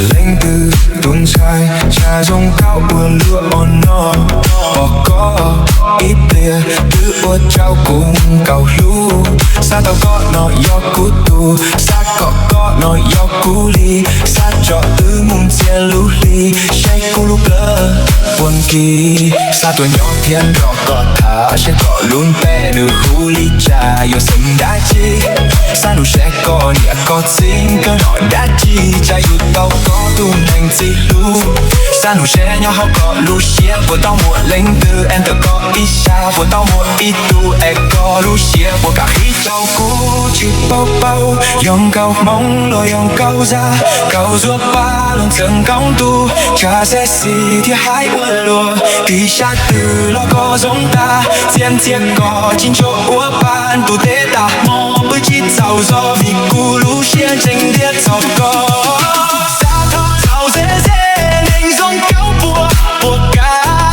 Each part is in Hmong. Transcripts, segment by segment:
Leej twg tus ntxhais tshaj zoo nkauj ua luaj ua no, pom koj ib pliag twb ua rau kuv nkaus hlub. Xav tau koj no yog kuv tus, xav kom koj no yog kuv li, xav tso wb mus ntxias lub hli, seb kuv lub plawv puas nkig. Xav tuaj nyob thiab nrog koj tham, seb koj lub npe nws hu li cas, yuav xeem dab tsi. Xav nug seb koj niam koj txiv nkawd hnov dab tsi, tsam yus tau koj tus neeg txiv hlub. Xav nug seb nyob hauv koj lub siab puas tau muaj leej twg es ntawm koj ib sab, puas tau muaj ib tug es koj lub siab puas kam qhib rau kuv. Tsis paub paub yog nkauj hmoob los yog nkauj zab, nkauj zuag pab los txawm nkauj ntuj, tsam sexy thiab hais ua luaj, tiv sab twg los koj zoo tag, txiav ntxiag koj tsis ntshua ua pa, ntuj teb tag hmo pw tsis txaus zog, vim kuv lub siab ntseeg ntiag txog koj. Xav thov txaus ze ze, neeg zoo nkauj puas puas kam,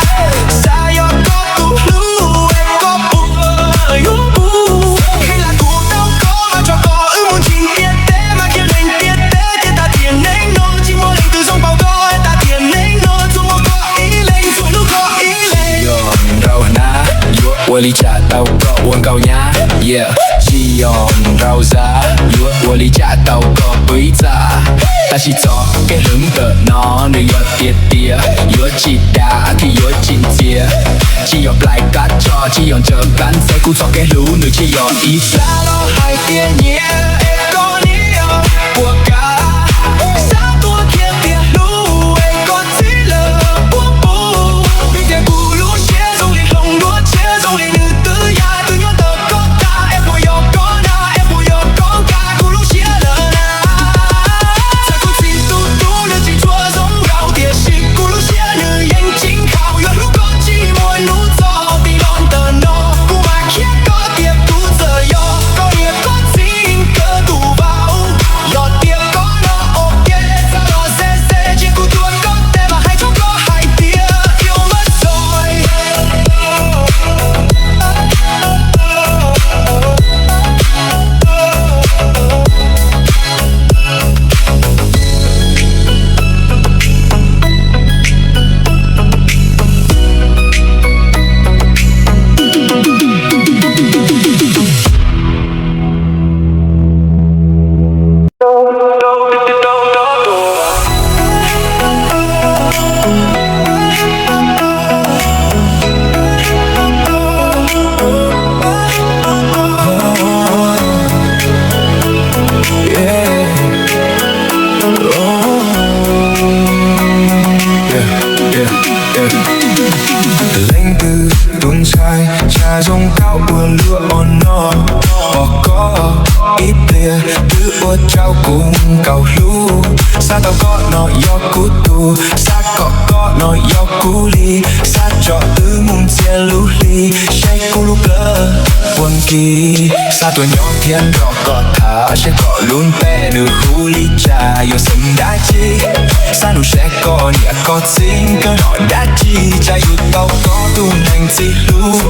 xav yog koj tus hlub es koj puas yuav pub. Qhia kuv tau koj mas tso koj wb mus ntsis ntiaj teb, mas khiav neeg ntiaj teb ces tas tiam neej no, tsis muaj leej twg zoo npaum koj, tas tiam neej no tsuas muaj koj ib leeg, tsuas hlub koj ib leeg. Yog nraug hnav yuav ua li cas tau koj ua nkauj nyab, yeah. Tsis yog nraug zab yuav ua li cas tau koj pw ib txaj, tab sis txoj kev hlub ntawm no nws yog tiag tiag, yuav tsis dag thiab yuav tsis ntxias. Tsis yog plais kab tso, tsis yog ntsaws kab ntxeev, kuv txoj kev hlub nws tsis yog ib plab los hais tias nyiam es koj niam puas kam. Xav tuaj qhia tias hlub es koj txiv lawm puas pub, vim tias kuv lub siab zoo li hloov dua tshiab, zoo li nws twb yaj twb nyob ntawm koj tag, es puas yog koj na, es puas yog koj nkag kuv lub siab lawm na. Txawm kuv txiv tus tub nws tsis tshua zoo nraug, tiam sis kuv lub siab nws yeej tsis nkhaus, yuav hlub koj tsis muaj hnub txog, tim los ntawm no kuv mam qhia koj tias kuv txawm yog koj niam koj txiv nkawd tus vauv. Yog tias koj no ok, txav los xe xe, cia kuv tuav koj tes mas hais rau koj hais tias yêu mất rồi. Leej twg tus ntxhais tshaj zoo nkauj ua luaj ua no, pom koj ib pliag twb ua rau kuv nkaus hlub. Xav tau koj no yog kuv tus, xav kom koj no yog kuv li, xav tso wb mus ntxias lub hli, seb kuv lub plawv puas nkig. Xav tuaj nyob thiab nrog koj tham, seb koj lub npe nws hu li cas, yuav xeem dab tsi. Xav nug seb koj niam koj txiv nkawd hnov dab tsi, tsam yus tau koj tus neeg txiv hlub.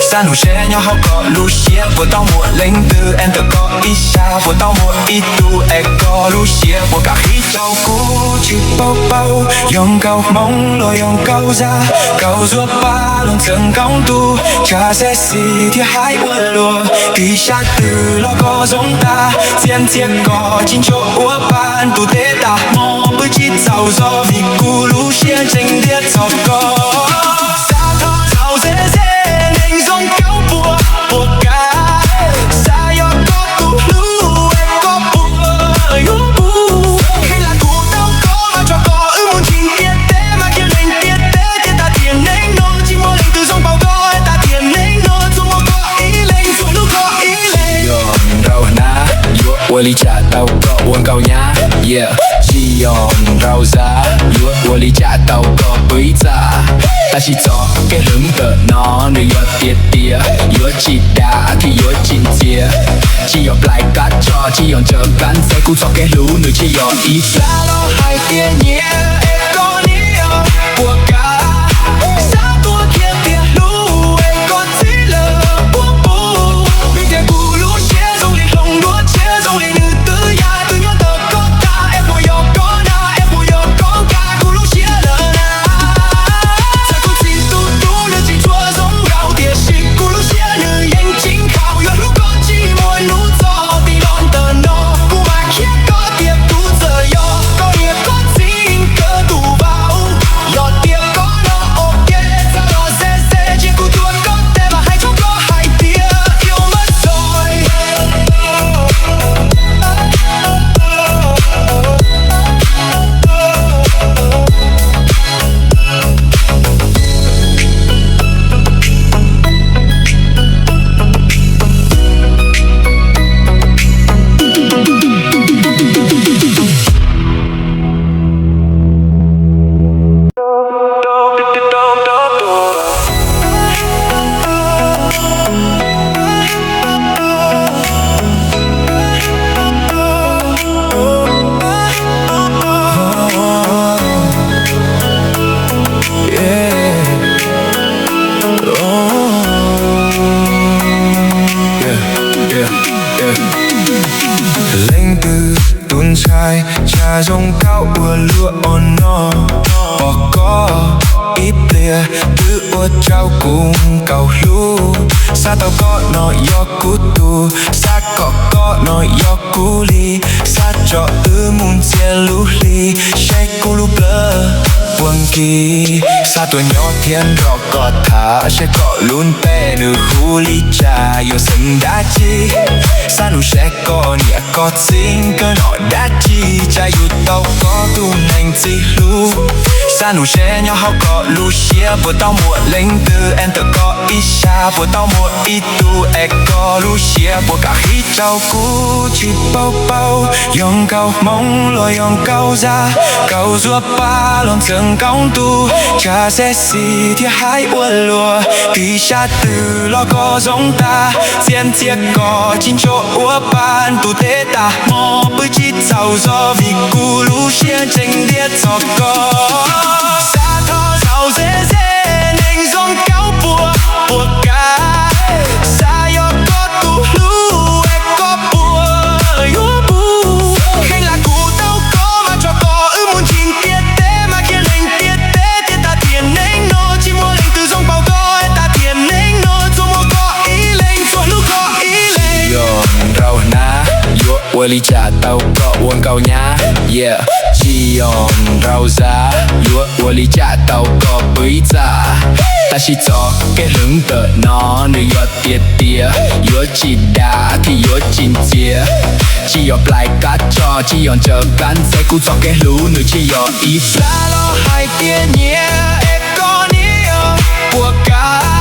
Xav nug seb nyob hauv koj lub siab puas tau muaj leej twg es ntawm koj ib sab, puas tau muaj ib tug es koj lub siab puas kam qhib rau kuv. Tsis paub paub yog nkauj hmoob los yog nkauj zab, nkauj zuag pab los txawm nkauj ntuj, tsam sexy thiab hais ua luaj, tiv sab twg los koj zoo tag, txiav ntxiag koj tsis ntshua ua pa, ntuj teb tag hmo pw tsis txaus zog, vim kuv lub siab ntseeg ntiag txog koj. Xav thov txaus ze ze, neeg zoo nkauj puas puas kam, xav yog koj tus hlub es koj puas yuav pub. Qhia kuv tau koj mas tso koj wb mus ntsis ntiaj teb, mas khiav neeg ntiaj teb ces tas tiam neej no, tsis muaj leej twg zoo npaum koj, tas tiam neej no tsuas muaj koj ib leeg, tsuas hlub koj ib leeg. Yog nraug hnav yuav ua li cas tau koj ua nkauj nyab, yeah. Tsis yog nraug zab yuav ua li cas tau koj pw ib txaj, tab sis txoj kev hlub ntawm no nws yog tiag tiag, yuav tsis dag thiab yuav tsis ntxias. Tsis yog plais kab tso, tsis yog ntsaws kab ntxeev, kuv txoj kev hlub nws tsis yog ib plab los hais tias nyiam es koj niam puas kam. Xav tuaj qhia tias hlub es koj txiv lawm puas pub, vim tias kuv lub Zoo nkauj ua luaj ua no, pom koj ib pliag twb ua rau kuv nkaus hlub. Xav tau koj no yog kuv tus, xav kom koj no yog kuv li, xav tso wb mus ntxias lub hli, seb kuv lub plawv puas nkig. Xav tuaj nyob thiab nrog koj tham, seb koj lub npe nws hu li cas, yuav xeem dab tsi. Xav nug seb koj niam koj txiv nkawd nom dab tsi, tsam yus tau koj tus neeg txib hlub. Xav nug seb nyob hauv koj lub siab puas tau muaj leej twg, es ntawm koj ib sab puas tau muaj ib tug, es koj lub siab puas kam qhib rau kuv. Tsis paub paub yog nkauj Hmoob los yog nkauj Zab, nkauj Zuag Paj los ntxawm nkauj Ntuj, tsam sexy thiab haib ua luaj, tig sab twg los koj zoo tag, txiav ntxiag koj tsis ntshua ua pa, tus teb tag hmo pw tsis txaus zog vim kuv lub siab ntseeg ntiab txog koj. Xav thov zaum ze ze, neeg zoo nkauj puas, puas kam, xav yog koj tus hlub, es koj puas yuav pub kheej lam kuv tau koj, mas tso koj wb mus ncig ntiaj teb, mas khiav leej ntiaj teb, tiam tas tiam neej no tsis muaj leej twg zoo npaum koj, es tas tiam neej no tsuas muaj koj ib leeg, tsuas hlub koj ib leeg. Yog nraug hnav, yuav ua li cas tau koj ua nkauj nyab, yeah. Tsis yog nraug Zab, yuav ua li cas tau koj pw ib txaj. Tab sis txoj kev hlub ntawm no nws yog tiag tiag, yuav tsis dag thiab yuav tsis ntxias. Tsis yog plaim kab tsog, tsis yog ntsaws kab ntxeb, kuv txoj kev hlub nws tsis yog ib plab los hais tias nyiam, es koj niam puas kam.